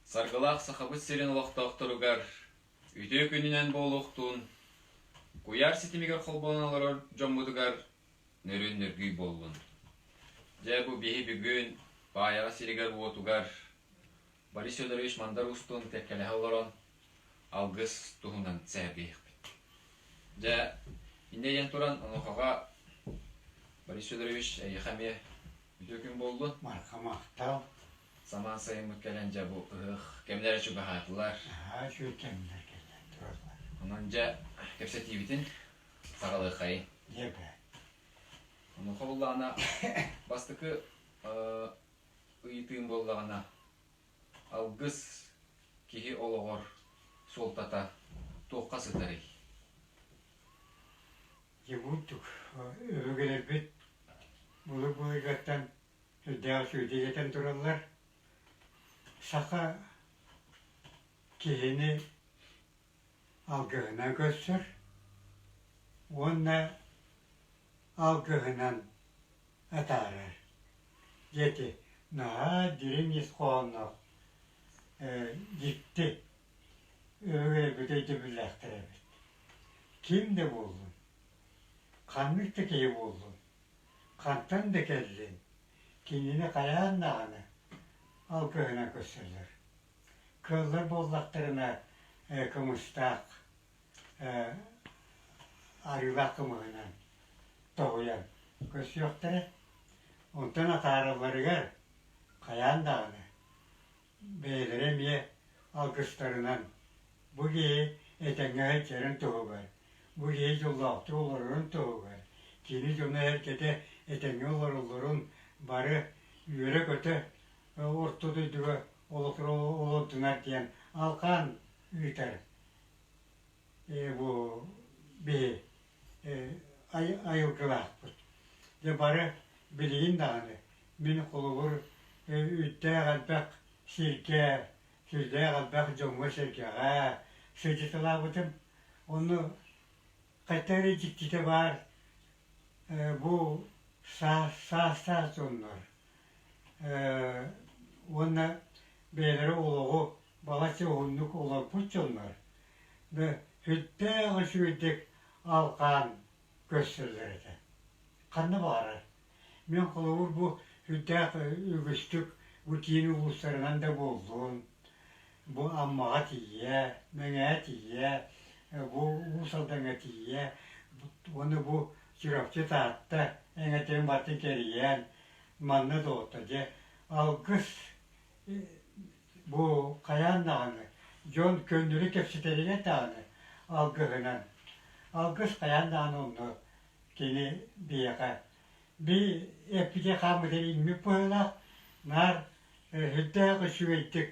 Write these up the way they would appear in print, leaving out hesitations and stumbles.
Саргылаах Сахабыт сирин олохтоохторугар үтүө күнүнэн буолуохтун, куйаар ситимигэр холбонон олорор дьоммутугар нөрүөн-нөргүй буоллун. Дьэ, бу биһи бүгүн Баайаҕа сиригэр-уотугар Борис Федорович Мандар Уустуун кэккэлэһэ олорон алгыс туһунан сэһэргэһиэхпит. Дьэ, инньэ диэн туран, онуохаҕа Борис Федорович, эйиэхэ эмиэ үтүө күн буоллун. Марха махтал. Самаан сайыммыт кэлэн дьэ бу ыһыах кэмнэрэ чугаһаатылар. Наһаа үчүгэй кэмнэр кэлэн тураллар. Онон дьэ кэпсэтиибитин саҕалыаххайын. Дьэ бэ. Онуоха буллаҕына бастакы ыйытыым буоллаҕына алгыс киһи олоҕор суолтата туохха сытарый? Дьэ курдук өбүгэлэрбит былыр-былыргаттан сүрдээх үчүгэйдик этэн тураллар. Саха киһини алгыһынан көрсөр уонна алгыһынан атаарар. Диэти наһаа дириҥ ис хоһоонноох дьикти өбүгэлэрбит өйдөбүллээхтэр эбит. Ким да буоллун, ханнык да киһи буоллун, хантан да кэллин, кинини хайаан даҕаны алгыһынан көрсөллөр. Кыаллар буоллахтарына кымыстаах, арыылаах кымыһынан тоһуйан көрсүөхтэрэ. Онтон атааралларыгар хайаан даҕаны бэйэлэрэ эмиэ алгыстарынан бу киһи этэҥҥэ сылдьарын туһугар, бу киһи дьоллоохтук олорорун туһугар, кини дьоно-сэргэтэ этэҥҥэ олороллорун бары үөрэ-көтө орто дойдуга олордунар диэн алҕаан ыытар бу биһи айылгылаахпыт. Дьэ бары билигин даҕаны мин холобур үүттээх элбэх сиргэ, сүрдээх элбэх дьоҥҥо-сэргэҕэ сылдьыталаабытым. Онно хайта эрэ дьиктитэ баар бу саастаах дьоннор уонна бэйэлэрэ олоҕу балачча уһуннук олорбут дьоннор сүрдээх үчүгэйдик алҕаан көрсөллөр этэ. Ханна баҕарар. Мин холобур бу сүрдээх үгүстүк бу киин улуустарынан да буоллун, бу Аммаҕа тиийэ, Мэҥэҕэ тиийэ, бу Уус Алдаҥҥа тиийэ уонна бу Чурапчы, Таатта эҥэрдэрин барытын кэрийэн манна доҕоттор дьэ алгыс Бу хайаан даҕаны дьон көннөрү кэпсэтэригэр даҕаны алгыһынан. Алгыс хайаан даҕаны онно кини биһиэхэ би эппитэ хааммыта иҥмит быһыылаах наар сүрдээх үчүгэйдик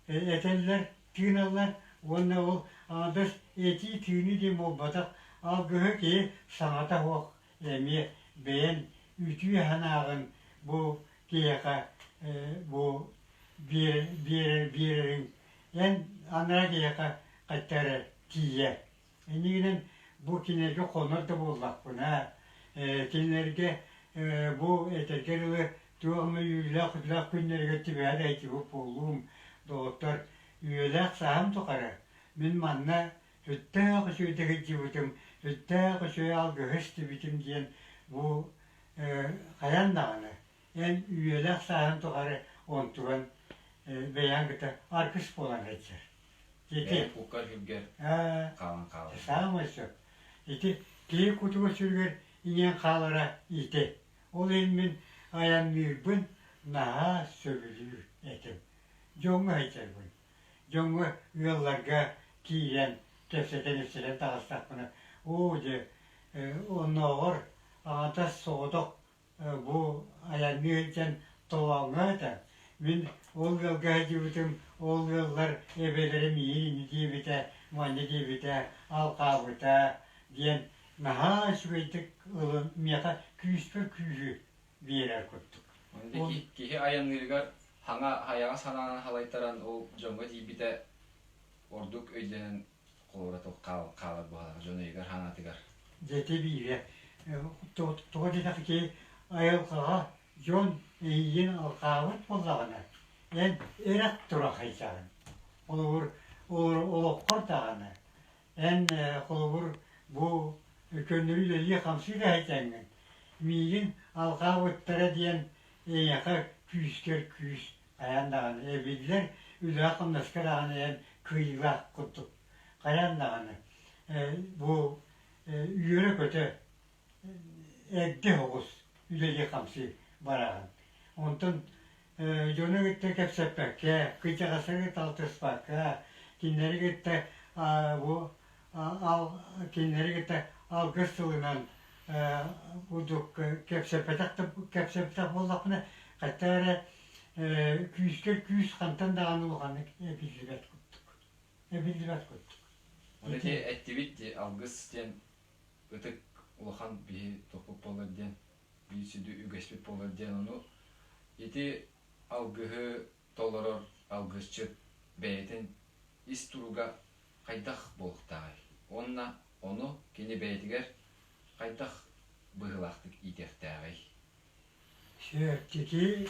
этэллэр, тыыналлар уонна ол аҥардас этии-тыыныы диэн буолбатах, алгыһы киһи саҥата суох эмиэ бэйэн үтүө санааҕын бу киһиэхэ бу биэрэриҥ эн анараа киһиэхэ хайта эрэ тиийэр. Иннигинэн бу кинилэргэ хонор да буоллахпына, кинилэргэ бу этэргэ дылы туох эмэ үөрүүлээх күннэригэр түбэһэр эйтибит буоллум, доҕоттор, үйэлээх сааһым тухары мин манна сүрдээх үчүгэйдик сылдьыбытым, сүрдээх үчүгэй алгыһы истибитим диэн бу хайаан даҕаны эн үйэлээх сааһын тухары онтуган бэйэҥ кытта аргыс буолан сылдьар. Ити куккар сүргэр хаалан хаалар. Саамай сөп. Ити киһи кутуга сүргэр иҥэн хаалара ити. Ол иһин мин айанныырбын наһаа сөбүлүүр этим. Дьоҥҥо сылдьарбын. Дьоҥҥо ыалларга киирэн кэпсэтэн-ипсэтэн таҕыстахпына, оо дьэ, оннооҕор аҕата соҕотох бу айанныы сылдьан толооҥҥо этэ. Мин ол ыалга сылдьыбытым, ол ыаллар эбэлэрэ миигин ини диэбитэ, манна диэбитэ, алҕаабыта диэн наһаа үчүгэйдик ылын миэхэ күүспэр күүһү биэрэр курдук. Киһи айанныырыгар хаҥа хайаҕас санаанан халайтаран ол дьоҥҥо тиийбитэ ордук өйдөнөн холобура хаалар быһалаах дьон өйүгэр санаатыгар. Дьэ биирэ тоҕо диэтэххэ киһи айылҕаҕа дьон эйигин алҕаабыт буоллаҕына эн эрэх туран хайдьаҕын. Холобур, олоххор даҕаны эн холобур бу көннөрү үлэлии-хамсыы да сылдьаҥҥын миигин алҕаабыттара диэн эйиэхэ күүскэр күүс хайаан даҕаны эбиллэр, үлэҕэ-хамнаска даҕаны эн кыайыылаах курдук хайаан даҕаны бу үөрэ-көтө эрдэ оҕус үлэлии-хамсыы бараҕын. Онтон дьону кытта кэпсэппэккэ, кырдьаҕастары кытта алтыспакка, кинилэри кытта бу кинилэри кытта алгыс тылынан курдук кэпсэппэтэх кэпсэппэтэх буоллахпына, хата эрэ күүскэр күүс хантан даҕаны улаханнык эбиллибэт курдук. Эбиллибэт курдук. Вот эти эттибит алгыс диэн ытык улахан биһи тохпут буолар диэн биир сүдү үгэспит буолар диэн ону ити алгыһы толорор алгысчыт бэйэтин ис туруга хайдах буолуохтааҕый уонна ону кини бэйэтигэр хайдах быһыылаахтык иитиэхтээҕий? Чэпчэки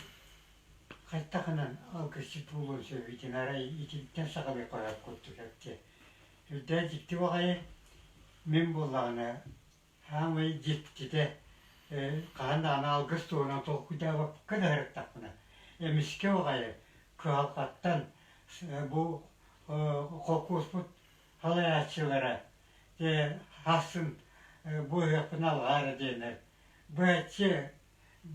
хайдахынан алгысчыт буолуон сөбүтүн арай итинтэн саҕалыы көрөр курдук эбитэ. Үрдээх дьикти баҕайы мин буоллаҕына саамай дьиктитэ хаһан даҕаны алгыс туһунан толкуйдаабакка да сырыттахпына эмискэ баҕайы кыһалҕаттан бу холкуоспут салайааччылара дьэ сарсын бу ыһыахпын алҕаа эрэ диэннэр быһаччы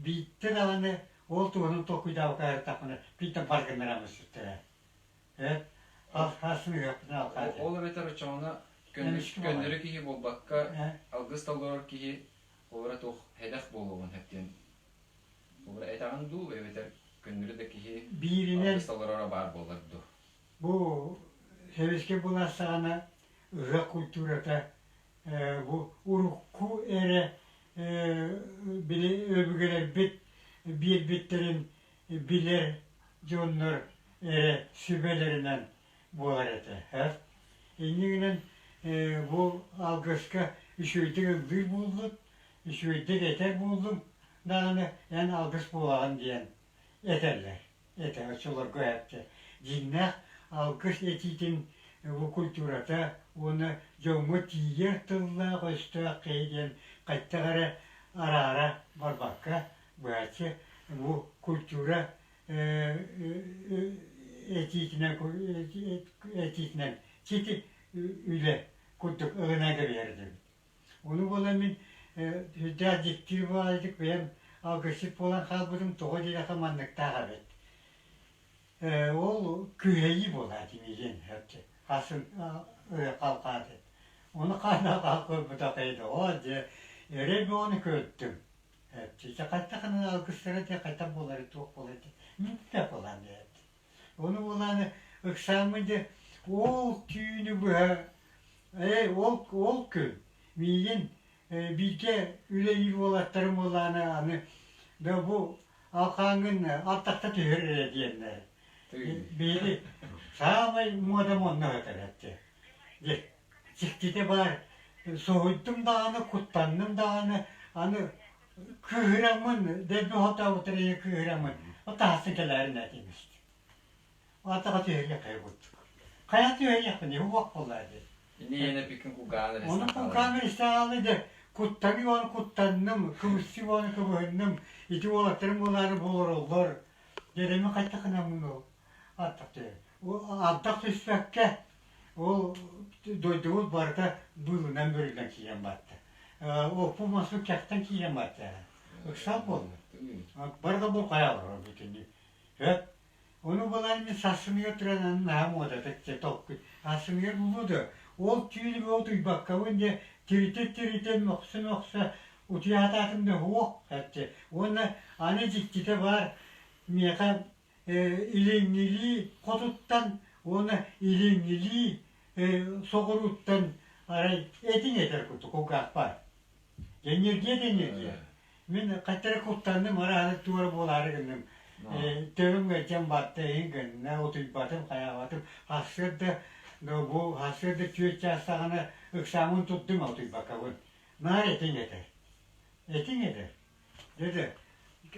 биирдэ даҕаны ол туһунан толкуйдаабакка сырыттахпына биирдэ бар гыннараммын сүттэрэ Ол эбэтэр оччоҕуна көннөрү киһи буолбакка, алгыс толорор киһи олоро туох сэдэх буолуоҕун сөп диэн олоро этэҕин дуу эбэтэр көннөрү да киһи Бииринэн алгыс толороро баар буолар дуу? Бу сэбиэскэй былаас саҕана ыһыах культурата бу урукку эрэ били өбүгэлэрбит биэрбиттэрин билэр дьоннор эрэ сүбэлэринэн буолар этэ. Инньэ гынан бу алгыска үчүгэйдик ыллыыр буоллун, үчүгэйдик этэр буоллун даҕаны эн алгыс буолаҕын диэн этэллэр. Этэ оччолорго эттэ. Дьиҥнээх алгыс этиитин бу культурата уонна дьоҥҥо тиийэр тыллаах-өстөөх киһи диэн хайдах эрэ араара барбакка быһаччы бу культура этиитинэн этиитинэн сити үлэ курдук ылынан кэбиһэр этибит. Ону буолан мин сүрдээх дьиктир баҕайытык бэйэм алгысчыт буолан хаалбытым тоҕо диэтэххэ манныктаах эбит. Ол күһэйии буолаат миигин хасын халҕааты. Ону ханна көрбүтэх оо дьэ эрэй бөҕөнү көрдүм. Чэ хайдах алгыстара дьэ хайдах буолары туох буолар мин да буолан диэт. Ону буолааны ыксааммын дьэ ол түүнү быһа ээ ол ол күн миигин бииргэ үлэлиир уолаттарым буоллаҕына аны да бу алхааҥҥын алтахта түһэр эрэ диэннэр биһиги саамай муодам онно сытар этэ дьэ дьиктитэ баар соһуйдум даҕаны куттанным даҕаны аны кыыһыраммын дэлби хотообуттар ийэ кыыһыраммын таһасын кэлээрин этим Атаҕа түһэриэххэ курдук. Хайа түһэриэхпин уох буоллаа дии. Инни иэнэ пикин кулгаан эрэ Ону кулгаан истэҕалы дэ куттаныы ону куттанным, кыбыстыы ону кыбыһынным. Ити уолаттарым буолаары болороллор. Дьэрэми хайтахынаммын ол ардах түһэр. Ардах түспэккэ ол дойдубут барыта быылынан бүрүллэн киирэн барда. Оппу моспут кэхтэн киирэн барда. Ыксал буолла. Барыта бу хайа олорор бүтүннүү. Сөп. Ону булан мин сарсыныгар туран наһаа муодатык дьэ толкуй сарсыныгар булуо да ол түүнү утуйбаккабын дьэ тиритэ-тиритэ мөхсө-мөхсө утуйа сатаатым да суох эттэ уонна аны дьиктитэ баар миэхэ илиҥҥилии хотуттан уонна илиҥҥилии соҕурууттан арай этиҥ этэр курдук кулгаах баар Энергия да энергия. Мин хаттары куттанным, арааны туора буолаары гынным. Төбөм ыалдьан барда, иһин гынна, утуйбатым, хайаабатым. Сарсыарда бу сарсыарда түөрт чаас саҕана ыксааммын турдум, утуйбаккабын. Наар этиҥ этэр. Этиҥ этэр. Дьэ,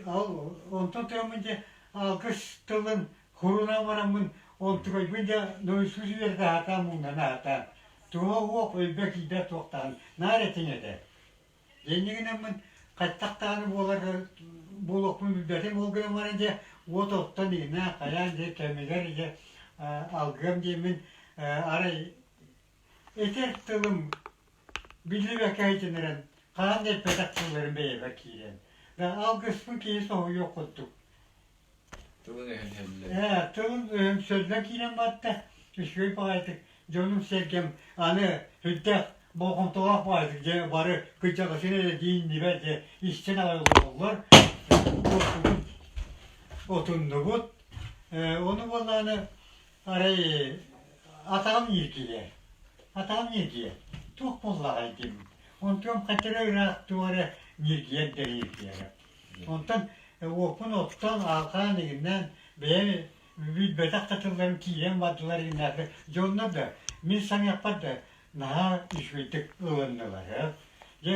ол онтон тураммын дьэ алгыс тылын Курунан бараммын онтукайбын дьэ нойсуус үөрэтэ сатаан муҥнана сатаан туһа суох өйбө киирбэт туохтаҕын наар этиҥ этэ. Иннигинэммин хайдах даҕаны буолар буолуохпун билбэтим ол гынан баран дьэ уот оттон иҥнэ хайаан дьэ кэмигэр дьэ алгыам диэммин арай этэр тылым биллибэккэ иһитиннэрэн хаһан да эппэтэх тылларым бэйэбэр киирэн алгыспын киһи соһуйуох курдук Тылын өһүн Ээ, тылын өһүмсөллөн киирэн барда. Үчүгэй баҕайытык дьонум-сэргэм аны сүрдээх болҕомтолоох баҕайытык дьэ бары кырдьаҕасын эрэ дииннибэт дьэ истэн аҕай олороллор. Отуннубут. Ону буоллаҕына арай атаҕым ньиргийэр. Атаҕым ньиргийэр. Туох буоллаҕай диэммин. Онтуом хайта эрэ ыраах туох эрэ ньиргийэр да ньиргийэрэ. Онтон уоппун оттон, аалхаан игиннээн бэйэм билбэтэх да тылларым киирэн бардылар игиннээтэ дьоннор да мин саныахпар да наһаа үчүгэйдик ылыннылар. Дьэ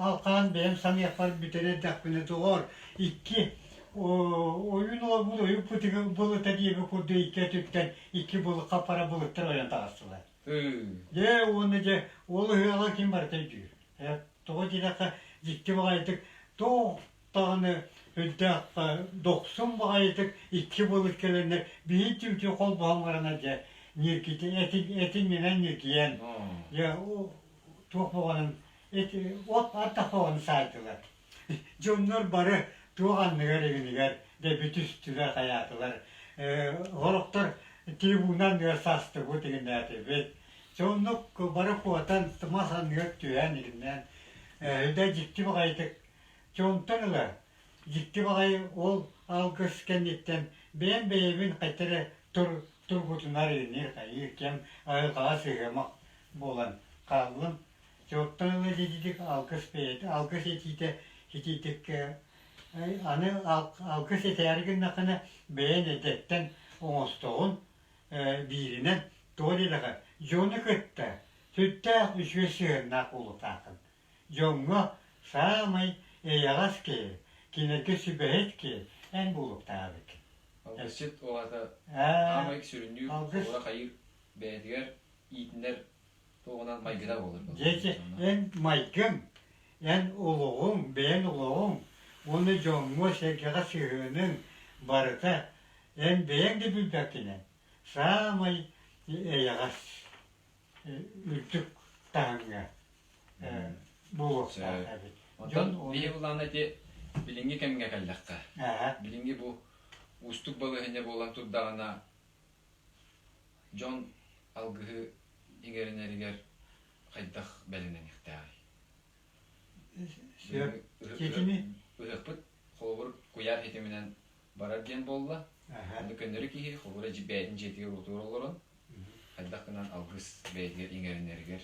алхаан бэйэм саныахпар бүтэр эрдэхпинэ доҕоор икки ойуун олорбут ойуун былыта диэбит курдук икки өттүттэн икки былыт хаппара былыттар ойон таҕыстылар. Дьэ уонна дьэ ол ыһыаҕа ким барыта өйдүүр. Тоҕо диэтэххэ, дьикти баҕайытык туох даҕаны үрдээх дохсун баҕайытык икки былыт кэлэннэр биһи түмтүү холбоһон барана дьэ ньиргити этиҥнэнэн ньиргийэн дьэ туох буолан от ардах буолан саайдылар. Дьоннор бары туох анныгар игинигэр дэ бүтүстүлэр хайаатылар. Сорохтор трибуна анныгар састыбыт игиннээтибит. Соннук бары куотан мас анныгар түһэн игиннээн да дьикти баҕайытык дьонтон ыла дьикти баҕайы ол алгыс кэнниттэн бэйэм бэйэбин хайта эрэ тургутунар иҥниир хайыыр кэм айылҕаҕа сыһыамах буолан хааллым. Дьонтон ыла дьидьидик алгыс бэйэтэ алгыс этиитэ итиитик аны алгыс этээри гыннаххына бэйэн эдэттэн оҥостоҕун бииринэн тоҕо диэтэххэ дьону кытта сүрдээх үчүгэй сыһыаннаах буолуохтааххын. Дьоҥҥо саамай эйэҕэс киһи, кинилэргэ сүбэһит киһи эн буолуохтаах эбиккин. Алгысчыт ол аата саамай сүрүннүүр Алгыс холобура хайыыр бэйэтигэр иитинэр туоҕунан майгыта буолар Дьэ, эн майгыҥ, эн олоҕуҥ, бэйэҥ олоҕуҥ уонна дьоҥҥо-сэргэҕэ сыһыаныҥ барыта эн бэйэҥ да билбэккинэн саамай эйэҕэс үрдүк таһымҥа буолуохтаах эбит. Онтон биһи былаана ити билиҥҥи кэмҥэ кэллэххэ, билиҥҥи бу уустук балаһыанньа буолан турдаҕына дьон алгыһы иҥэринэригэр хайдах бэлэмнэниэхтээҕий? Сөп. Ситими? Ыһыахпыт холобур куйаар ситиминэн барар диэн буолла. Ону көннөрү киһи холобура бэйэтин дьиэтигэр уотугар олорон хайдах гынан алгыс бэйэтигэр иҥэринэригэр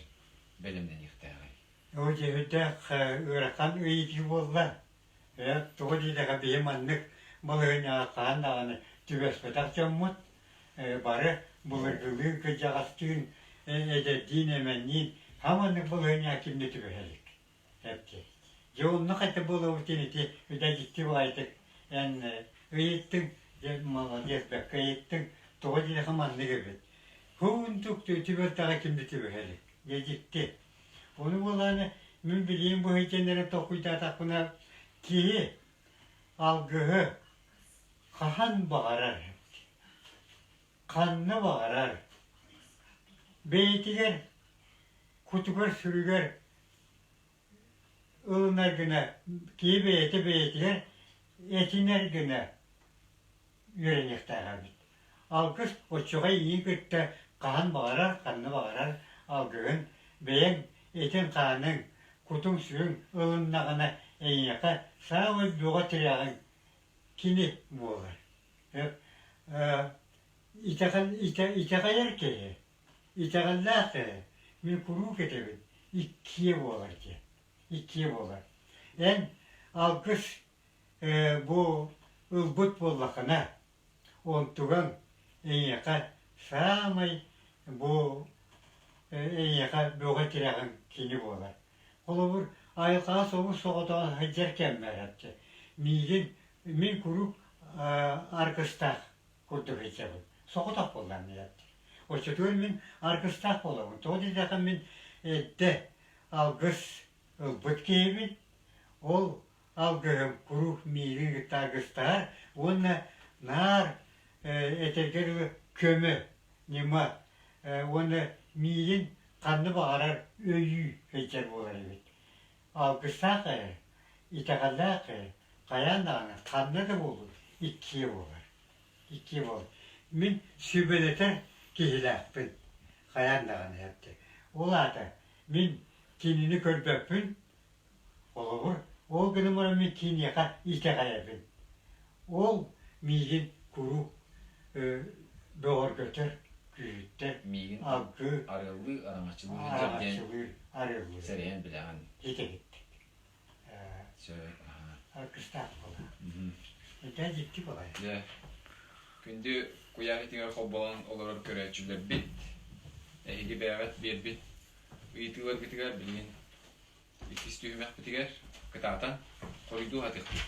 бэлэмнэниэхтээҕий? Ол дьиэбиттээх ыарахан ыйытыы буолла. Тоҕо диэтэххэ биһи маннык балаһыанньаҕа хаһан даҕаны түбэспэтэх дьоммут бары былыргылыы кырдьаҕастыын, эдэрдиин-эмэнниин хаманнык балаһыанньаҕа ким да түбэһэ илик. Эпти. Дьэ онно хайта буолабыт диэн ити үдэ дьикти баҕайытык эн ыйыттыҥ, дьэ молодец бэккэ ыйыттыҥ, тоҕо диэтэххэ маннык эбит. Һуунтук түбэлтэҕэ ким да түбэһэ илик. Дьэ дьикти. Ону буоллаҕына мин билигин бу сылдьан толкуйдаатахпына киһи алгыһы хаһан баҕарар, ханна баҕарар бэйэтигэр кутугар-сүрүгэр ылынар гына киһи бэйэтэ бэйэтигэр этинэр гына үөрэниэхтээх эбит. Алгыс оччоҕо эйигин кытта хаһан баҕарар, ханна баҕарар алгыһын бэйэҥ этиҥ-хааныҥ, кутуҥ-сүрүҥ ылыннаҕына эйиэхэ саамай бөҕө тирэҕиҥ кини буолар. Итэҕэйэр киһи, итэҕэллээх киһи мин куруук этэбин иккиэ буолар диэн, иккиэ буолар. Эн алгыс бу ылбыт буоллаххына, онтугаҥ эйиэхэ саамай бу эйиэхэ бөҕө тирэҕиҥ кини буолар. Холобур, айылҕаҕа собус соҕотоҕун сылдьар кэммэр миигин мин куруук аргыстаах курдук сылдьабын. Соҕотох буоллаҕым диэт. Оччотугар мин аргыстаах буолабын. Тоҕо диэтэххэ мин эрдэ алгыс ылбыт киһибин. Ол алгыһым куруук миигин кытта аргыстаһар уонна наар этэргэ дылы көмө, ньыма уонна миигин ханна баҕарар өйүү сылдьар буолар эбит. Алгыстаах эрэ, итэҕэллээх эрэ, хайаан даҕаны ханна да буоллун иккиэ буолар. Иккиэ буолар. Мин сүбэлэтэр киһилээхпин хайаан даҕаны эптэ. Ол аата мин кинини көрбөппүн, холобур, ол гынан баран мин киниэхэ итэҕэйэбин. Ол миигин куруук бөҕөргөтөр, күүһүттэр, Миигин алгыы, арыаллыы, араҥаччылыы сылдьар диэн араҥаччылыыр, арыаллыыр. сэрэйэн билэҕин. Итэҕиттик. Сөп, аһаа. Аргыстаах буолар. Дьэ дьикти буолар. Дьэ, күндү куйаар итигэр холболон олорор көрөөччүлэрбит, эһиги бэйэҕит биэрбит ыйытыыларгытыгар билигин иккис түһүмэхпитигэр кытаатан хоруйдуу сатыахпыт.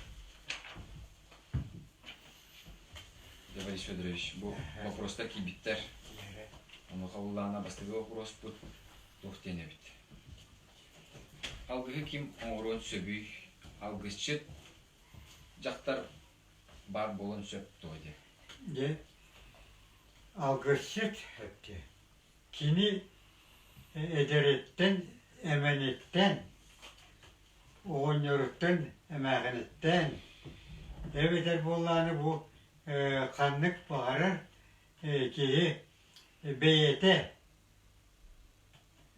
Дьэ, Борис Федорович, бу боппуруостар киирбиттэр. Онуоха буллаҕына бастакы боппуруоспут туох диэн эбит? Алгыһы ким оҥоруон сөбүй? Алгысчыт дьахтар баар буолуон сөп дуо диэн. Дьэ, алгысчыт эттэ. Кини эдэриттэн, эмэниттэн, оҕонньоруттан, эмээхиниттэн эбэтэр буоллаҕына бу ханнык баҕарар киһи бэйэтэ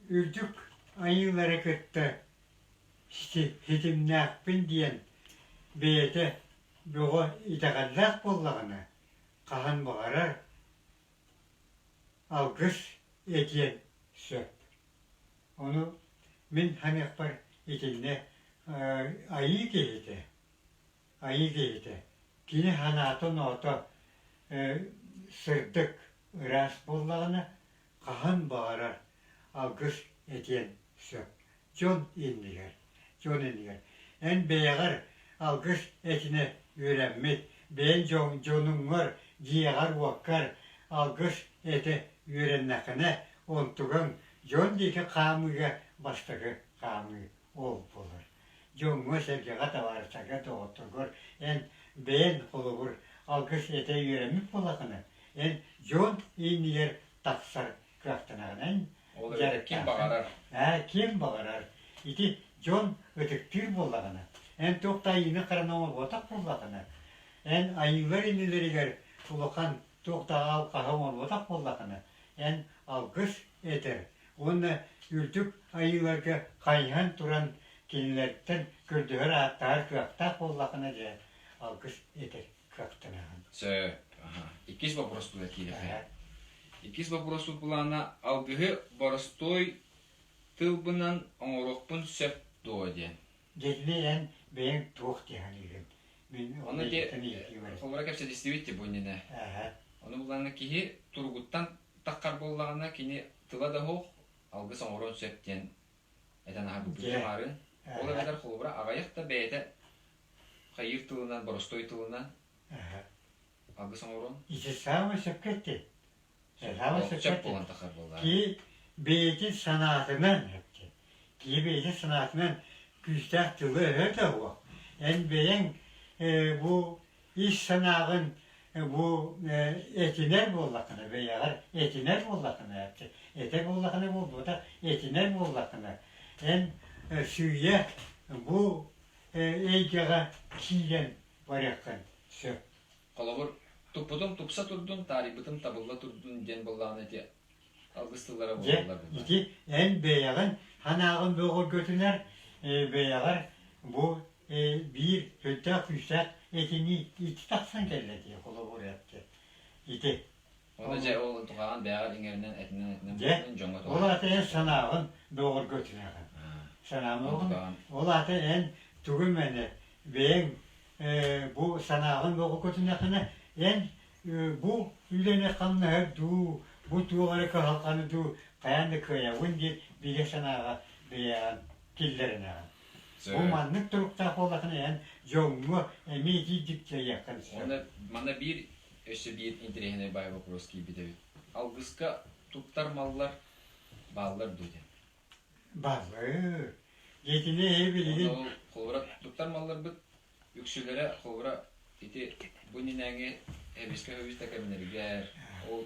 үрдүк айыылары кытта ситимнээхпин диэн бэйэтэ бөҕө итэҕэллээх буоллаҕына хаһан баҕарар алгыс этиэн сөп. Ону мин саныахпар итиннэ айыы киһитэ, айыы киһитэ кини санаата-оноото сырдык, ыраас буоллаҕына хаһан баҕарар алгыс этиэн сөп. Дьон иннигэр, дьон иннигэр. Эн бэйэҕэр алгыс этинэ үөрэммит, бэйэҥ дьонуҥҥар, дьиэҕэр-уоккар алгыс этэ үөрэннэххинэ, онтугаҥ дьон диэки хаамыыга бастакы хаамыы ол буолар. Дьоҥҥо-сэргэҕэ, табаарыстарга, доҕотторгор эн бэйэҥ холобур алгыс этэ үөрэммит буоллаххына, эн дьон иннигэр тахсар кыахтанаҕын эн Ол эбэтэр ким баҕарар. Ээ, ким баҕарар. Ити дьон ытыктыыр буоллаҕына, эн туох да айыыны-хараны оҥорботох буоллаҕына, эн айыылар иннилэригэр улахан туох да алҕаһы оҥорботох буоллаҕына, эн алгыс этэр уонна үрдүк айыыларга хайыһан туран кинилэртэн көрдөһөр ааттаһар кыахтаах буоллаҕына дьэ алгыс этэр кыахтанаҕын. Сөп. Иккис вопроспутугар киириэххэ. Иккис вопроспут былаана алгыһы боростуой тылбынан оҥоруохпун сөп дуо диэн. Дьэ эн бэйэҥ туох дии саныыгын? Мин Ону ити холобура кэпсэтистибит ти бу иннинэ. Ону буллаҕына киһи туругуттан таххар буоллаҕына кини тыла да суох алгыс оҥоруон сөп диэн этэн аһарбыппыт маарыын. Ол эбэтэр холобура аҕыйах да бэйэтэ хайыыр тылынан, боростуой тылынан алгыс оҥоруон. Ити саамай сөпкө эттин. Саамай сөпкө Сөп буолан тахар буоллаҕа. Киһи бэйэтин санаатынан эттин. Киһи бэйэтин санаатынан күүстээх тылы-өһө да суох. Эн бэйэҥ бу ис санааҕын бу этинэр буоллаххына, бэйэҕэр этинэр буоллаххына, этэр буоллаххына буолбатах, этинэр буоллаххына, эн сыыйа бу эйгэҕэ киирэн барыаххын сөп. Холобур, туппутум тупса турдун, таарыйбытым табылла турдун диэн буоллаҕына ити алгыс тыллара Дьэ, буолаллар буоллар. ити эн бэйэҕин санааҕын бөҕөргөтүнэр, бэйэҕэр бу биир сүрдээх күүстээх этинии ити тахсан кэллэ дии холобур эттэ. Ити. Ону дьэ ол тухаҕын бэйэҕэр иҥэринэн этинэн этинэн Дьэ, буоллун дьоҥҥо ол туһаайан. аата эн санааҕын бөҕөргөтүнэҕин. Санааҕын ол аата эн тугу эмэни бэйэҥ бу санааҕын бөҕөргөтүнэххинэ эн бу үлэни-хамнаһы дуу, бу туох эрэ кыһалҕаны дуу хайаан да кыайабын диэн бигэ санааҕа бэйэҕин киллэринэҕин. Бу маннык туруктаах буоллаххына эн дьоҥҥо эмиэ итиирдик дьайыаххын сөп. Уонна манна биир өссө биир интэриэһинэй баай боппуруос киирбит эбит. Алгыска туттар маллар бааллар дуо диэн. Бааллар. Дьиэтини эһи Уонна билигин ол холобура туттар малларбыт үксүлэрэ холобура ити бу иннинээҥи эбискэ хөбүс да кэмнэригэр, ол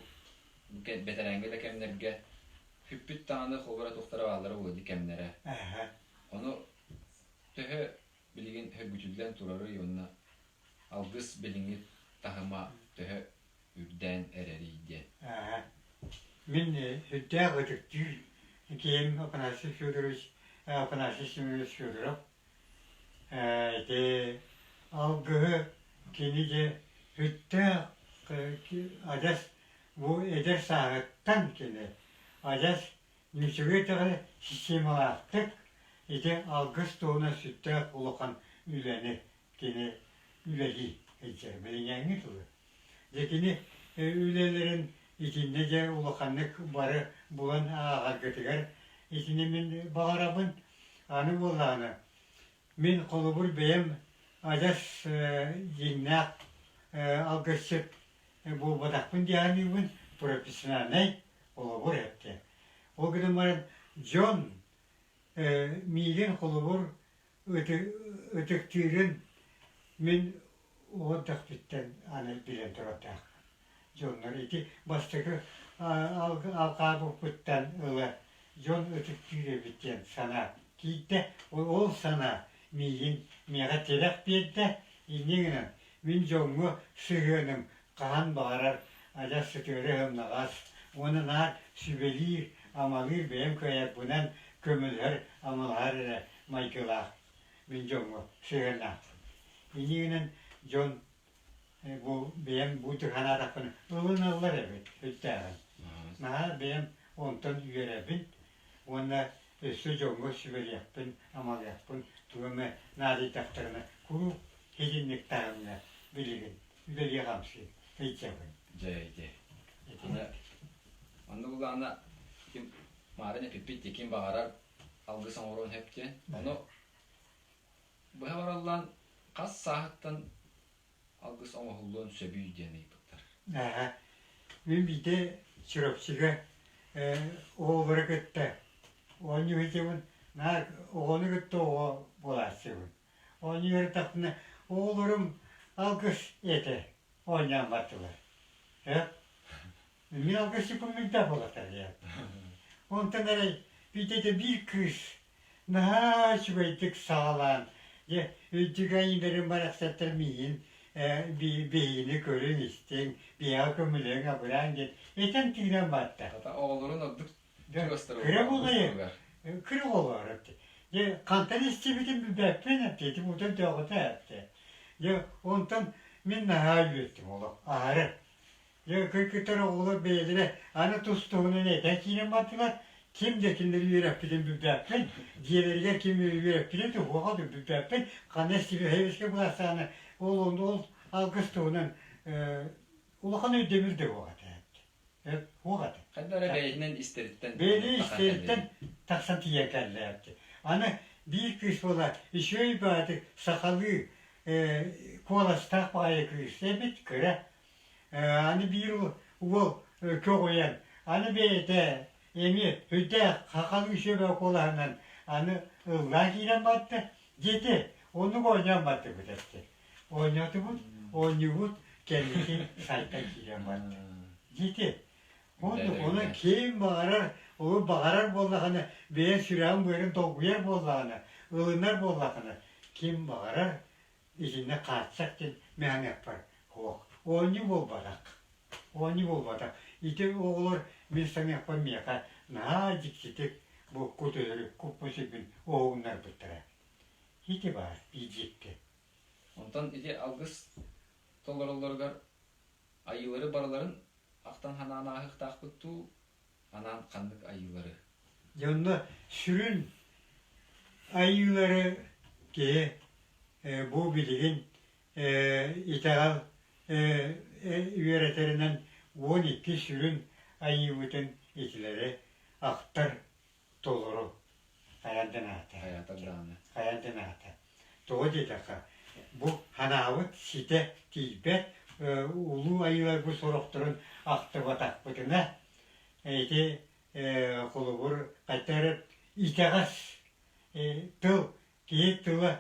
бэтэрээҥҥи да кэмнэргэ сүппүт даҕаны холобура туохтара бааллара буолуо дии кэмнэрэ. Ону төһө билигин сөргүтүллэн турарый уонна алгыс билиҥҥи таһыма төһө үрдээн эрэрий диэн. Мин сүрдээх ытыктыыр киһим Афанасий Федорович Афанасий Семенович Федоров Ити алгыһы кини дьэ сүрдээх адьас бу эдэр сааһыттан кини адьас үчүгэй даҕаны системалаахтык ити алгыс туһунан сүрдээх улахан үлэни кини үлэлии сылдьар билиҥҥээҥҥи тылы. Дьэ кини үлэлэрин итиннэ дьэ улаханнык бары булан ааҕаргытыгар итини мин баҕарабын. Аны буоллаҕына мин холобур бэйэм адьас дьиҥнээх алгысчыт буолбатахпын дии саныыбын, профессиональнай холобур эттэ. Ол гынан баран дьон миигин холобур ытыктыырын мин уон тахпыттан аны билэн турардаахпын. Дьоннор ити бастакы алҕаабыппыттан ыла дьон ытыктыыр эбит диэн санаа киирдэ. Ол санаа миигин миэхэ тирэх биэрдэ. Инньэ гынан мин дьоҥҥо сыһыаным хаһан баҕарар адьас сытыары сымнаҕас уонна наар сүбэлиир, амалыыр бэйэм кыайарбынан көмөлөһөр, амалаһар эрэ майгылаах мин дьоҥҥо сыһыаннаахпын. Инньэ гынан дьон бу бэйэм бу санаатахпына ылыналлар эбит сүрдээҕин. Наһаа бэйэм онтон үөрэбин уонна өссө дьоҥҥо сүбэлиэхпин, амалыахпын тугу эмэ наадыйдахтарына куруук итинник таһымҥа билигин үлэлии-хамсыы сылдьабын. Дьэ, ити. Аны онно буллаҕына ким маарын эпиппит дии ким баҕарар алгыс оҥоруон сөп диэн. Ону быһа бараллаан хас сааһыттан алгыс оҥоһуллуон сөбүй диэн ыйыппыттар. Ааһа. Мин биирдэ Чурапчыга оҕолору кытта оонньуу сылдьабын. Наар оҕону кытта оҕо буолааччыбын. Оонньуу сырыттахпына оҕолорум алгыс этэ оонньоон бардылар. Э? Мин алгысчыппын билбэт буоллахтара диэн. Онтон эрэ биирдэ биир кыыс наһаа үчүгэйдик саҕалаан, дьэ үрдүк айыыларым барахсаттар миигин биһигини көрүҥ-истиҥ, биһиэхэ көмөлөһүҥ, абырааҥ диэн этэн тыынан барда. Хата оҕолорун ордук чугастара Кыра буолайы, кыра оҕолор Дьэ хантан истибитин билбэппин эппиэтим утан төөҕүтэ эптэ. Дьэ онтон мин наһаа үөрдүм олох аһары. Дьэ кыргыттар оҕолор бэйэлэрэ аны тус-туһунан этэн киирэн бардылар. Ким да кинилэри үөрэппитин билбэппин, дьиэлэригэр ким үөрэппитин туһуоҕа билбэппин, ханна истибэһэбискэ былаастааны ол ол алгыс туһунан улахан өйдөбүл да суох этэ. Суох этэ. Хайда эрэ бэйэтинэн истэриттэн Бэйэтин истэриттэн тахсан тиийэн кэллэ. Аны биир кыыс буола үчүгэй баҕайытык сахалыы куоластаах баҕайы кыыс эбит кыра Аны биир уол көҕүйэн, аны бэйэтэ эмиэ сүрдээх хахалыы сүбэ куолаһынан аны ыллаан киирэн барда. Дьиэтэ оннук оонньоон бардыбыт эттэ. Оонньоотубут, оонньуубут кэнники сайтан киирэн барда. Дьиэтэ оннук онон ким баҕарар, ол баҕарар буоллаҕына, бэйэ сүрэҕин-быарын долгуйар буоллаҕына, ылынар буоллаҕына, ким баҕарар итиннэ хааччах диэн мээнэппэр суох. Оонньуу буолбатах. Оонньуу буолбатах. Ити оҕолор мин саныахпар миэхэ наһаа дьиктитик бу кутуйары куппут-сүрбүн уһугуннарбыттара. Ити баар биир дьикти. Онтон ити алгыс толороллоругар айыылары барыларын ахтан санаан ааһыахтаахпыт дуу, анаан ханнык айыылары? Дьэ онно сүрүн айыылары киһи бу билигин итэҕэл үөрэтэринэн 12 сүрүн айыыбытын итилэри ахтар толору хайаан да наада. Хайаатар даҕаны. Хайаан да наада. Тоҕо диэтэххэ, Бу ханаабыт ситэ тиийбэт улуу айыыларбыт сорохторун ахтыбатахпытына ити холобур хайта эрэ итэҕэс тыл киһи тыла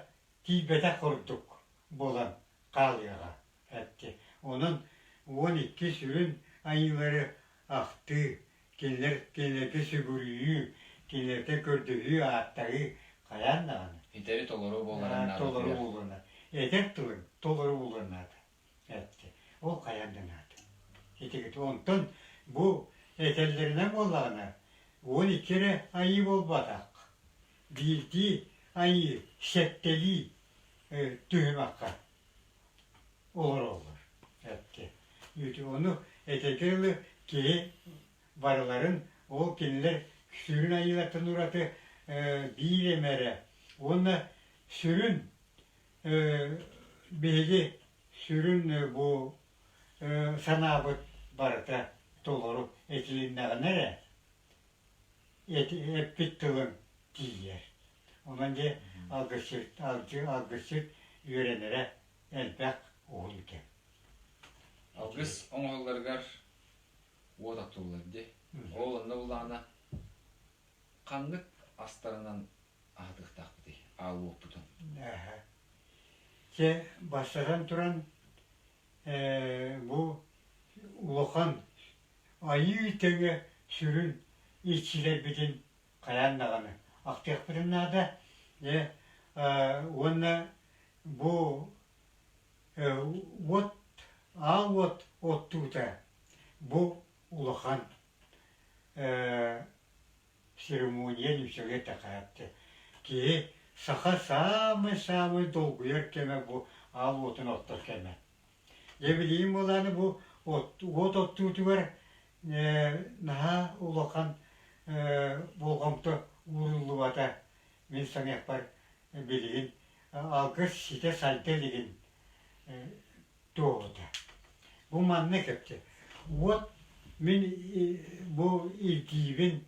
тиийбэтэх курдук буолан хаалыаҕа эттэ. Онон 12 сүрүн айыылары ахтыы, кинилэр кинилэргэ сүгүрүйүү, кинилэртэн көрдөһүү, ааттаһыы хайаан даҕаны. Итэри толору буоларын наада. Толору буолуон наада. Этэр тылын толору буолуон наада. Эттэ. Ол хайаан да наада. Итигит. Онтон бу этэллэринэн буоллаҕына, 12 эрэ айыы буолбатах. Биирдии айыы сэттэлии түһүмэххэ олороллор эттэ. Ону этэргэ дылы киһи барыларын ол кинилэр сүрүн айыылартан ураты биир эмэ эрэ уонна сүрүн биһиги сүрүн бу санаабыт барыта толору этилиннэҕинэ эрэ эппит тылын тиийэр. Онон дьэ алгысчыт, алгысчыт үөрэнэрэ элбэх уһун кэм. Алгыс оҥоһулларыгар уот оттуллар дии. Ол онно буллаҕына ханнык астарынан аһатыахтаахпытый аал уоппутун? Чэ, бастатан туран бу улахан айыы тэҥэ сүрүн иччилэрбитин хайаан даҕаны ахтыахпытын наада. Уонна бу уот аал уот оттуута бу улахан церемония үчүгэй такаатты. Киһи саха саамай-саамай долгуйар кэмэ бу аал уотун оттор кэмэ. Дьэ билигин буолааны бу уот оттуутугар наһаа улахан болҕомто ууруллубата. Мин саныахпар билигин алгыс ситэ сайда илигин туоһута. Бу манна кэпсэ. Уот мин бу илдьиибин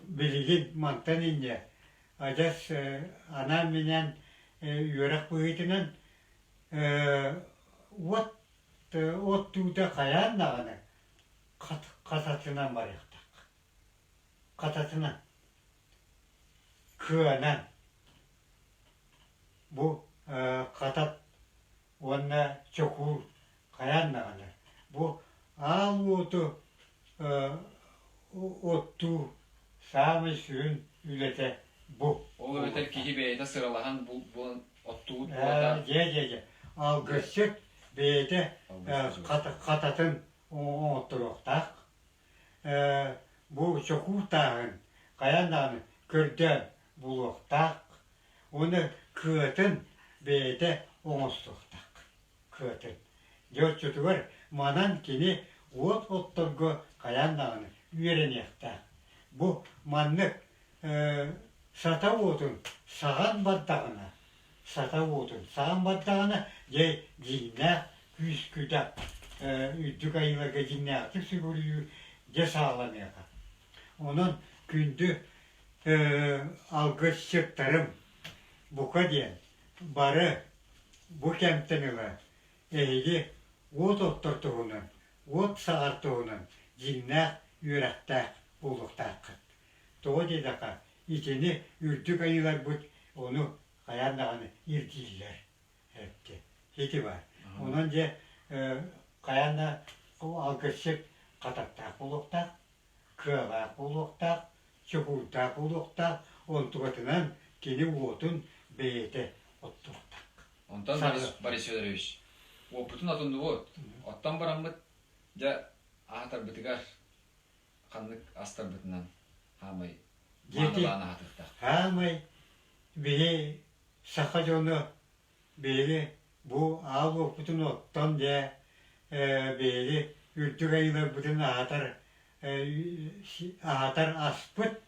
билигин мантан инньэ адьас анаан-минээн үөрэх быһыытынан уот оттуута хайаан даҕаны хататынан барыахтаах. Хататынан. Кыанан. Бу хатат уонна чокуур хайаан даҕаны бу аал уоту оттуу саамай сүрүн үлэтэ бу. Ол эбэтэр киһи бэйэтэ сыралаһан булан оттуут буолата. Дьэ дьэ дьэ. Алгысчыт бэйэтэ хататын оҥотторуохтаах. Бу чокуур тааһын хайаан даҕаны көрдөөн булуохтаах уонна кыатын бэйэтэ оҥостуохтаах. Кыатын. Дьэ оччотугар манан кини уот отторго хайаан даҕаны үөрэниэхтээх. Бу маннык сата уотун саҕан бардаҕына, сата уотун саҕан бардаҕына, дьэ дьиҥнээх күүс-күдэх үрдүк айыыларга дьиҥнээхтик сүгүрүйүү дьэ саҕаланыаҕа. Онон күндү алгысчыттарым бука диэн бары бу кэмтэн ыла эһиги уот оттор туһунан, уот саҕар туһунан дьиҥнээх үөрэхтээх буолуохтааххыт. Тоҕо диэтэххэ, итини үрдүк айыыларбыт ону хайаан даҕаны ирдииллэр. Эттэ. Ити баар. Онон дьэ хайаан да алгысчыт хататтаах буолуохтаах, кыалаах буолуохтаах, чокуурдаах буолуохтаах, онтукатынан кини уотун бэйэтэ оттуохтаах. Онтон Борис Федорович, уоппутун отуннубут. Оттон бараммыт, дьэ, аһатарбытыгар ханнык астарбытынан хаамай маанылаан аһатыахтаах. Хаамай биһи саха дьоно биһиги бу аал уоппутун оттон дьэ биһиги үрдүк айыыларбытын аһатар аһатар аспыт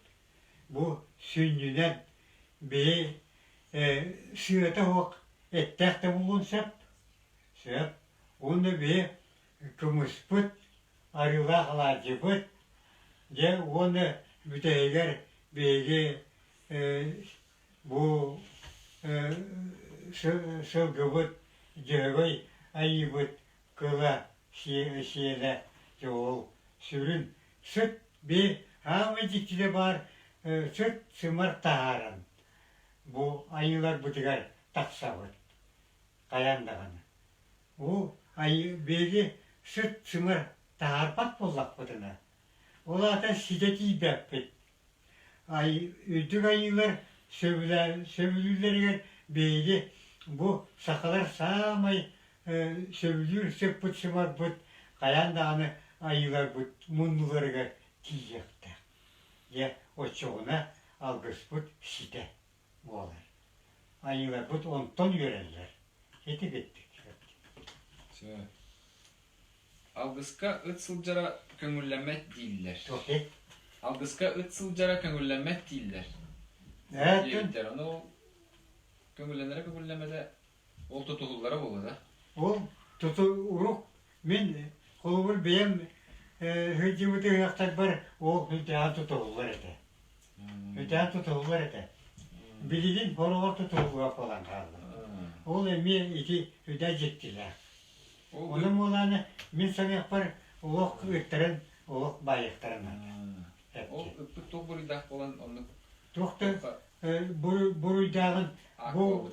бу сүнньүнэн биһи сыата суох эттээх да буолуон сөп сөп уонна биһи кымыспыт арыылаах алаадьыбыт дьэ уонна бүтэһигэр биһиги бу. сылгыбыт, Дьөһөгөй айыыбыт кыла сиэлэ дьэ ол сүрүн сыт би аамай дьиктитэ баар сыт сымар таһааран бу айыыларбытыгар тахсабыт хайаан даҕаны. Бу биһиги сыт-сымар таһаарбат буоллахпытына, ол аата ситэ тиийбэппит. Үрдүк айыылар сөбүлүүллэригэр биһиги бу сахалар саамай сөбүлүүр сыппыт-сымарбыт хайаан даҕаны айыыларбыт муннуларыгар тиийиэхтээх. Дьэ, оччоҕуна алгыспыт ситэ буолар. Айыыларбыт онтон үөрэллэр. Ити бүттүк. Алгыска ыт сылдьара көҥүллэммэт дииллэр. Алгыска ыт сылдьара көҥүллэммэт дииллэр. Диэбиттэр. Ону ол көҥүллэнэрэ көҥүллэммэтэ ол тутуһуллара буолуо да? Ол туту урук мин холобур бэйэм сылдьыбыт ыһыахтарбар ол сүрдээҕин тутуһуллар этэ. Сүрдээҕин тутуһуллар этэ. Билигин хороҕор тутуһуллубат буолан хаалла. Ол эмиэ ити сүрдээх дьиктилээх. Онон буолааны мин саныахпар олох ыттарын олох баайыахтарын наада. Ол ыппыт туох буруйдаах буолан оннук Туох да буруйдааҕын бу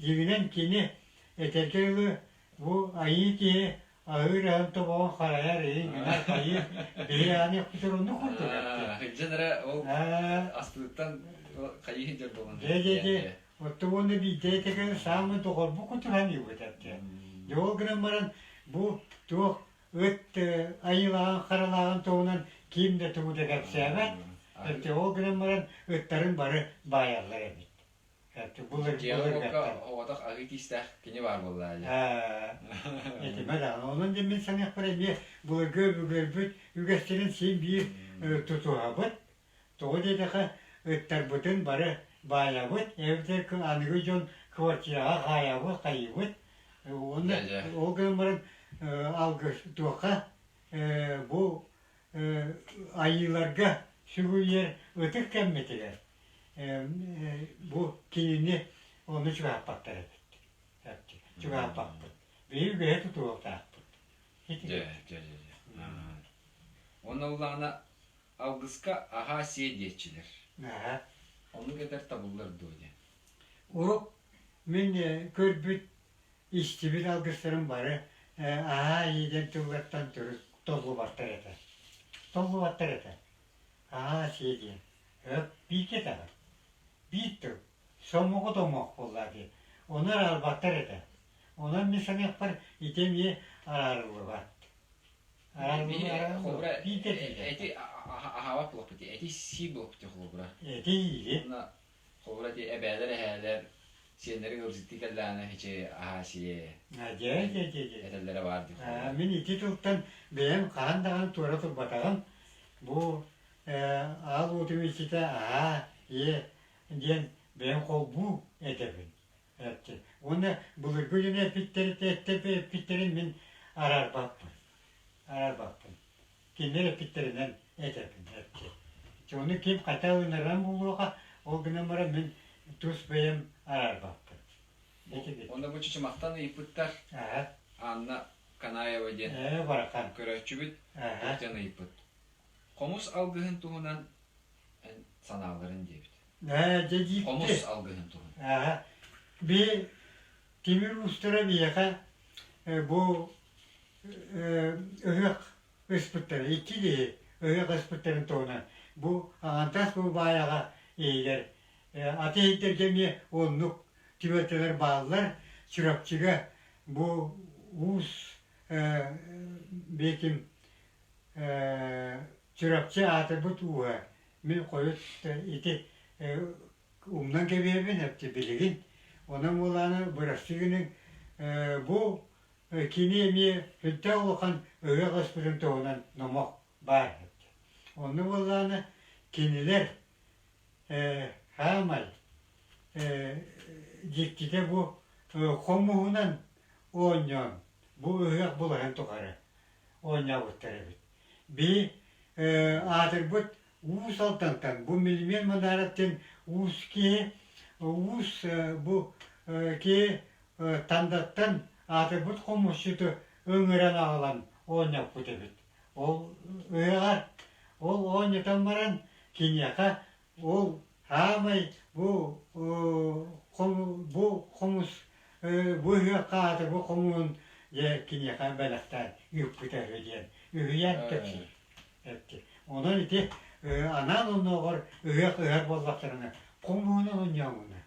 дьиҥинэн кини этэргэ дылы бу айыы киһи аһыыр аһын тобоҕун харайар иһин гынар хайыыр биһи ааны өхпүтэр оннук курдук Сылдьан эрэ ол аспытыттан хайыы сылдьар буолан Дьэ дьэ дьэ Оттон уонна биирдэ этэ саамай доҕорбут кутуран иһбит этэ. Дьэ ол гынан баран бу туох ыт айылааҕын харалааҕын туһунан ким да тугу да кэпсээбэт. Этэ ол гынан баран ыттарын бары баайаллар эбит. Дьиэҕэ-уокка оҕотох аһыы тиистээх кини баар буоллаа дии. Этимэ даҕаны. Онон дьэ мин саныахпар эмиэ былыргы өбүгэлэрбит үгэстэрин син биир тутуһабыт. Тоҕо диэтэххэ, ыттарбытын бары баайабыт, эбэтэр аныгы дьон квартираҕа хаайабыт, хайыыбыт. Уонна ол гынан баран алгыс туохха бу айыыларга сүгүрүйэр ытык кэммитигэр бу кинини ону чугаһаппаттар эбит. Чугаһаппаппыт. Биһиги үгэһи тутуохтаахпыт. Дьэ, дьэ, дьэ, дьэ. Уонна улаана Алгыска аһаа сиэ диэччилэр. Аһа. Оннук этэр табыллар дуо диэн. Урут мин көрбүт, истибит алгыстарым бары аһаа ийэ диэн тыллартан төрүт толлубаттар этэ. Толлубаттар этэ. Аһаа сиэ диэн. Бииргэ этэҕин. Биир тыл. Сомоҕо домох буолла дии. Ону араарбаттар этэ. Онон мин саныахпар ити эмиэ араарыллыбат. Холобура, эти аһаабат буолуохпут дии, эти сиир буолуохпут дии холобура. Эти иири. Уонна холобура ити эбээлэр эһээлэр сиэннэрин ыалдьыттыы кэллэҕинэ ичи аһаа сиэ Дьэ, дьэ, дьэ, дьэ. этэллэрэ баар дии холобура. Мин ити тылтан бэйэм хаһан даҕаны туора турбатаҕым. Бу аал уотум иччитэ аһаа, ийэ диэн бэйэм холбуу этэбин. Уонна былыргы дьон эппиттэрин мин араарбаппын. Араарбаппын. Кинилэр эппиттэринэн этэбин. Ону ким хата ылынарынан буолуоха, ол гынан баран мин тус бэйэм араарбаппын. Онно бу Чычымахтан ыйыппыттар. Анна Канаева диэн барахан. көрөөччүбүт туох ыйыппыт. Хомус алгыһын туһунан санааларын диэбит. Дьэ дьикти. Хомус алгыһын туһунан. Аа, би тимир уустара биһиэхэ бу ыһыах ыспыттара, икки киһи ыһыах ыспыттарын туһунан бу аҥардас бу баайаҕа иһигэр аты иһиттэргэ эмиэ оннук түбэлтэлэр бааллар. Чурапчыга бу уус бэким Чурапчы аатырбыт ууһа Мин хойут ити умнан кэбиһэбин эпти билигин. Онон буолааны бырастыы гыныҥ бу кини эмиэ сүрдээх улахан ыһыах ыспытын туһунан номох баар эбит. Онно буоллаҕына кинилэр хаамай дьиктитэ бу хомуһунан оонньоон бу ыһыах былаһын тухары оонньообуттар эбит. Би аатырбыт Уус Алдантан бу Милимиэн Мандаров диэн уус киһи уус бу ки Тандаттан аатырбыт хомусчуту ыҥыран аҕалан оонньоппут эбит. Ол ыһыаҕар ол оонньотон баран киниэхэ ол саамай бу бу хомус бу ыһыахха аатырбыт хомуһун дьэ киниэхэ бэлэхтээн ыыппыта үһү диэн үһүйээн кэпсиир эпти. Онон ити анаан оннооҕор ыһыах ыһар буоллахтарына хомуһунан оонньоомуна.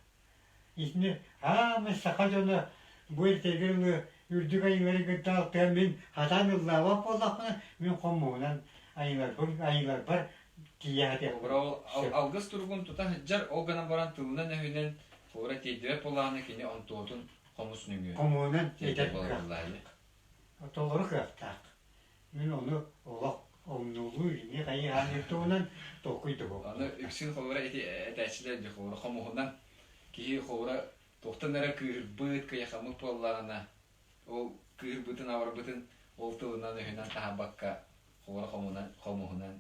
Итини аамай саха дьоно бу этэргэ дылы үрдүк айыылары кытта алтыһан мин хатаан ыллаабат буоллахпына, мин хомуһунан айыыларбын айыыларбар тиийэ сатыахпын Ол сөп. алгыс туругун тута сылдьар, ол гынан баран тылынан-өһүнэн туора тиэрдибэт буоллаҕына кини онтуотун хомус нөҥүө Хомуһунан тиэрдэр этэр буолар кыахтаах. буоллаҕа Толору кыахтаах. Мин ону олох умнулуу илиҥҥи хайыһаан туһунан толкуйдуһуохпун. Аны үксүн холобура ити этээччилэр дии холобура хомуһунан киһи холобура туохтан эрэ кыыһырбыт, кыйахаммыт буоллаҕына ол кыыһырбытын, абарбытын ол тылынан-өһүнэн таһаарбакка холобура хомунан, хомуһунан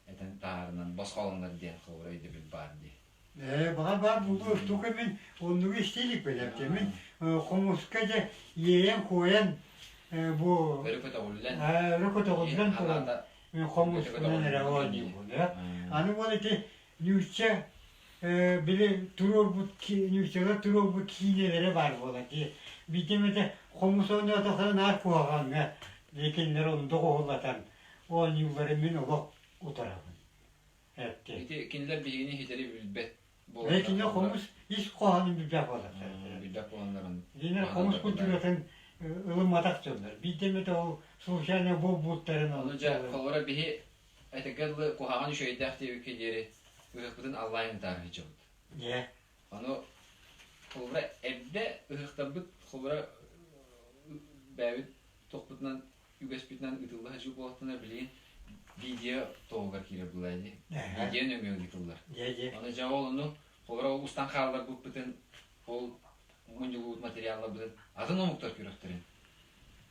этэн таһаарынан босхолонор диэн холобура өйдөбүл баар дии. Ээ, баҕар баар буолуо, туга мин оннугу истэ иликпин эбитэ. Мин хомуска дьэ иэйэн-куойан бу Өрө көтөҕүллэн, өрө көтөҕүллэн туран санаата мин хомуспунан эрэ оонньуубун. Аны уол ити нуучча били туруорбут нууччалар туруорбут киинэлэрэ баар буолар дии. Биирдэ эмэтэ хомус оонньоотохторо наар куһаҕаҥҥа кинилэр онно доҕуһуллатан оонньуулларын мин олох утарабын. Эттэ. Ити кинилэр биһигини ситэри билбэт Ээ, кинилэр буоланнар хомус ис хоһоонун билбэт буоллахтара. Билбэт буоланнарын Кинилэр хомус культуратын ылымматах дьоннор. Биирдэ эмэтэ ол случайно буолбуттарын Ону дьэ, холобура биһи этэргэ дылы куһаҕан үчүгэйдээх диэбиккэ диэри ыһыахпытын аллаайын ытаары сылдьабыт. Дьэ. Ону холобура эрдэ ыһыахтарбыт холобура бэйэбит туохпутунан үгэспитинэн ыытылла сылдьыы буоллахтарына билигин видео тоҕугар киирэр буолаа дии. Видео нөҥүө ыытыллар. Ону дьэ ол ону холобура ол устан хаалларбыппытын ол мунньуллубут материалларбытын атын омуктар көрүөхтэрин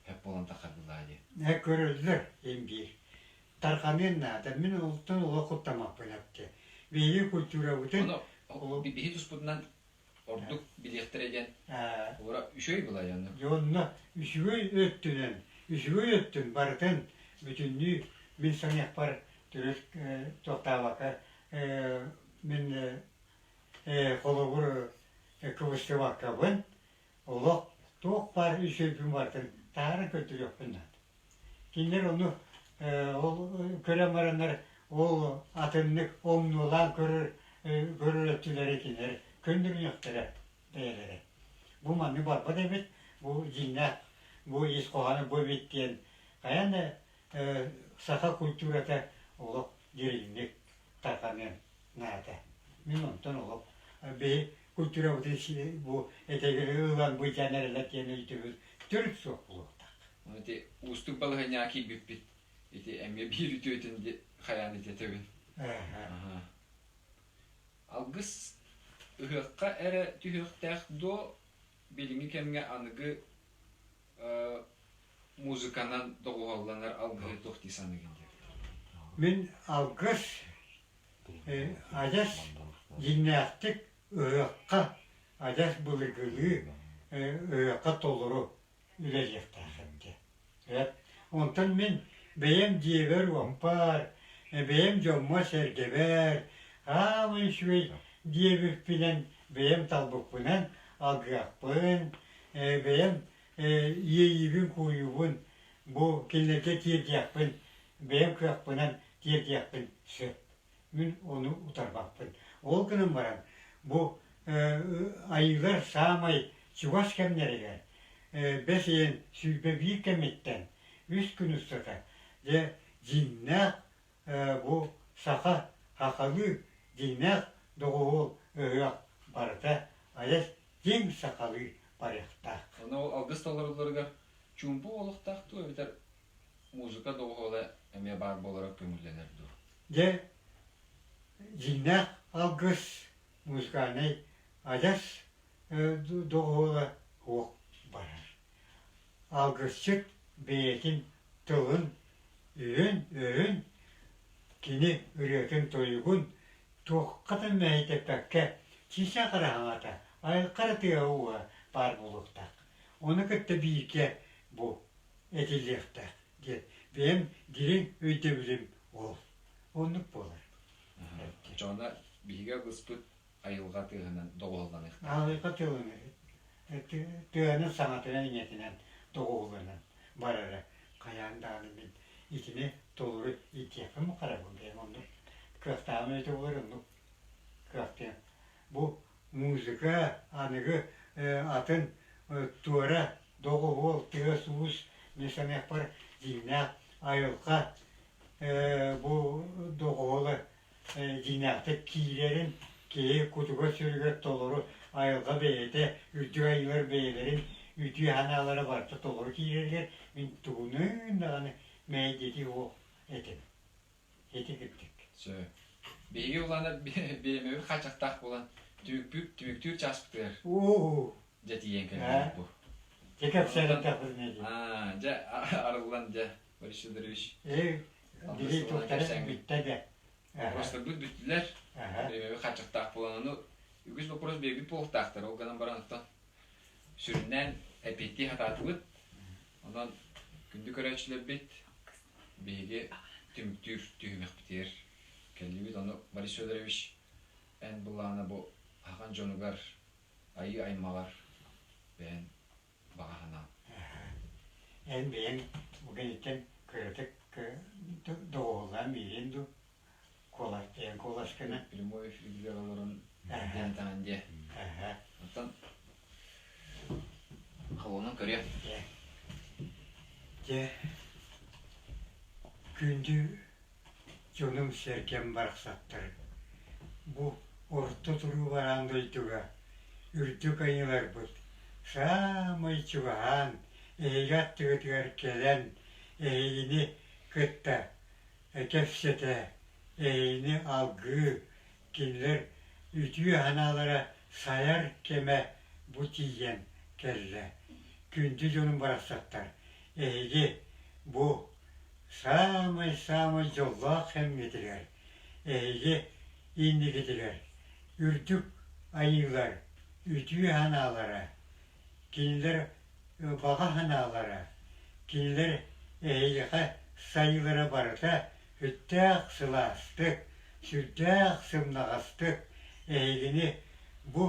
сөп буолан таххар буолаа дии. Э көрөллөр им биир. Тарҕаныан наада. Мин олтон олох куттамаппын эпти. Биһиги культурабытын Ону биһи туспутунан ордук билиэхтэрэ диэн ура үчүгэй былайаны. Дьонно үчүгэй өттүнэн, үчүгэй өттүн барытын бүтүннүү мин саныахпар төрүт тохтообокко мин холобур кыбыстыбаккабын олох туох баар үчүгэйбин барытын таһааран көрдөрүөхпүн наада. Кинилэр ону ол көрөн бараннар ол атыннык омнуолаан көрөр көрөр өттүлэрэ кинилэр көннөрүнүөхтэрэ бэйэлэрэ. Бу маннык барбат эбит, бу дьиҥнээх, бу ис хоһооно бу эбит диэн хайаан да саха культурата олох дириҥник тарҕаныан наада. Мин онтон олох биһи культурабытын бу этэги ылан быдьаан эрэлэр диэн өйдөбүл төрүт суох буолуохтаах. Ити уустук балаһыанньаҕа киирбиппит. Ити эмиэ биир үтүөтүн хайаан итэтэбин. Алгыс ыһыахха эрэ түһүөхтээх дуо билиҥҥи кэмҥэ аныгы музыканан доҕуһуолланар алгыһы туох дии саныыгын диэн. Мин алгыс адьас дьиҥнээхтик ыһыахха адьас былыргылыы ыһыахха толору үлэлиэхтээх эбитэ. Онтон мин бэйэм дьиэбэр-уоппар, бэйэм дьоммор-сэргэбэр аамай үчүгэй диэбиппинэн бэйэм талбыппынан алгыахпын, бэйэм иэйиибин-кууйуубун бу кинилэргэ тиэрдиэхпин, бэйэм кыахпынан тиэрдиэхпин сөп. Мин ону утарбаппын. Ол гынан баран, бу айыылар саамай чугас кэмнэригэр бэс ыйын 21 кэмиттэн үс күн устата дьэ дьиҥнээх бу саха сахалыы дьиҥнээх доҕуһуол ыһыах барыта адьас дьиҥ сахалыы барыахтаах. Ону ол алгыс толорулларыгар чуумпу олохтоох дуо эбэтэр музыка доҕуһуола эмиэ баар буолара көҥүллэнэр дуо? Дьэ, дьиҥнээх алгыс музыкальнай адьас доҕуһуола суох барар. Алгысчыт бэйэтин тылын, өһүн-өһүн, кини ырыатын-тойугун туохха да мэһэйдэппэккэ, чыычаах эрэ хаҥата, айылҕа эрэ тыаһа-ууһа баар буолуохтаах. Ону кытта бииргэ бу этиллиэхтээх диэн бэйэм дириҥ өйдөбүлүм ол. Оннук буолар. Оччоҕуна биһиги алгыспыт айылҕа тыаһынан доҕуһуолланыахтаах. Айылҕа тыалынан, тыаһынан саҥатынан-иҥэтинэн доҕуһуолланан барара. Хайаан даҕаны мин итини толору иитиэхпин баҕарабын бэйэм оннук кыахтааҕым эбитэ буолар оннук кыахтыам. Бу музыка аныгы атын туора доҕуһуол тыас-уус мин саныахпар дьиҥнээх айылҕа бу доҕуһуола дьиҥнээхтик киирэрин киһи кутугар-сүрүгэр толору айылҕа бэйэтэ үрдүк айыылар бэйэлэрин үтүө санаалара барыта толору киирэригэр мин тугунуун даҕаны мэһэйдэтии суох этим. Ити кырдьык. Сөп. Биһиги улаана бириэмэбит хааччахтаах буолан түмүкпүт түмүктүүр чааспытыгар Уу дьэ тиийэн кэллибит бу. Дьэ кэпсээн дии. Аа, дьэ арыллан дьэ Борис Федорович. Ээ, били туохтара бүттэ да. Боппуруостарбыт бүттүлэр. Бириэмэбит хааччахтаах буолан ону үгүс боппуруос биэрбит буолуохтаахтар. Ол гынан баран оттон сүрүннээн эппиэттии сатаатыбыт. Онон күндү көрөөччүлэрбит биһиги түмүктүүр түһүмэхпитигэр кэллибит. Ону Борис Федорович эн былаана бу ахан дьонугар, айыы аймаҕар бэйэн баҕа санаан. Эн бэйэҥ бу кэнниттэн кыратык доҕуһуллаан биэриэн дуу? Куолас бэйэҥ куоласкына. Прямой эфиргэ олорон диэн таһан диэ. Оттон холонон көрүө. Дьэ, күндү дьонум-сэргэм барахсаттар, бу орто туруу бараан дойдуга үрдүк айыыларбыт саамай чугаһаан эһиги аттыгытыгар кэлэн эһигини кытта кэпсэтэ, эһигини алгыы, кинилэр үтүө санаалара сайар кэмэ бу тиийэн кэллэ. Күндү дьонум барахсаттар, эһиги бу саамай-саамай дьоллоох кэмҥитигэр, эһиги инникитигэр үрдүк айыылар үтүө санаалара, кинилэр баҕа санаалара, кинилэр эһиэхэ сайыылара барыта сүрдээх сылаастык, сүрдээх сымнаҕастык эһигини бу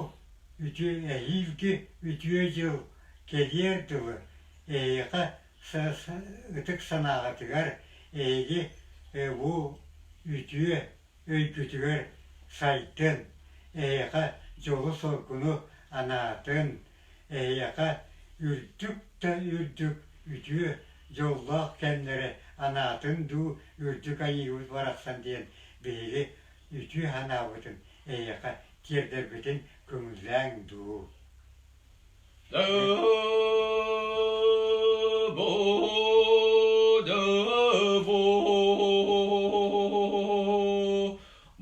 үтүө эһиилги үтүө дьыл кэлиэр дылы эһиэхэ ытык санааҕытыгар эһиги бу үтүө өйгүтүгэр сайдын, эһиэхэ дьолу-соргуну анаатын, эһиэхэ үрдүк да үрдүк үтүө дьоллоох кэмнэри анаатын дуу үрдүк айыыбыт барахсан диэн биһиги үтүө санаабытын эһиэхэ тиэрдэрбитин көҥүллээҥ дуу.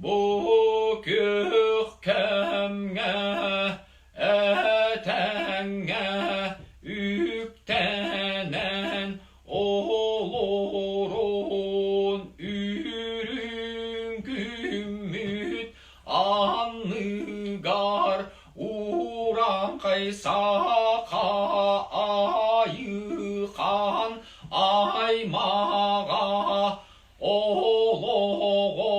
Бу күөх кэмҥэ этэҥҥэ үктэнэн олорон үрүҥ күммүт анныгар урааҥхай саха айыхан аймаҕа олоҕо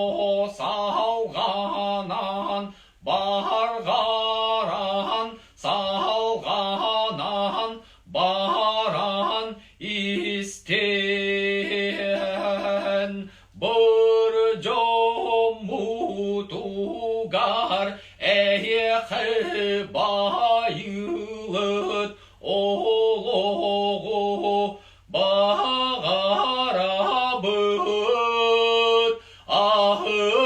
салҕанан барҕаран салҕанан баран истэн Бор дьоммутугар эһиэхэ байылыт олоҕу баҕарабыт аһын.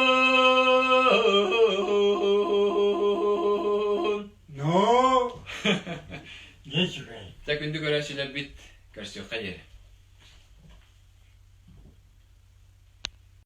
Ну, дьэ үчүгэй. Дьэ күндү көрөөччүлэрбит көрсүөххэ диэри.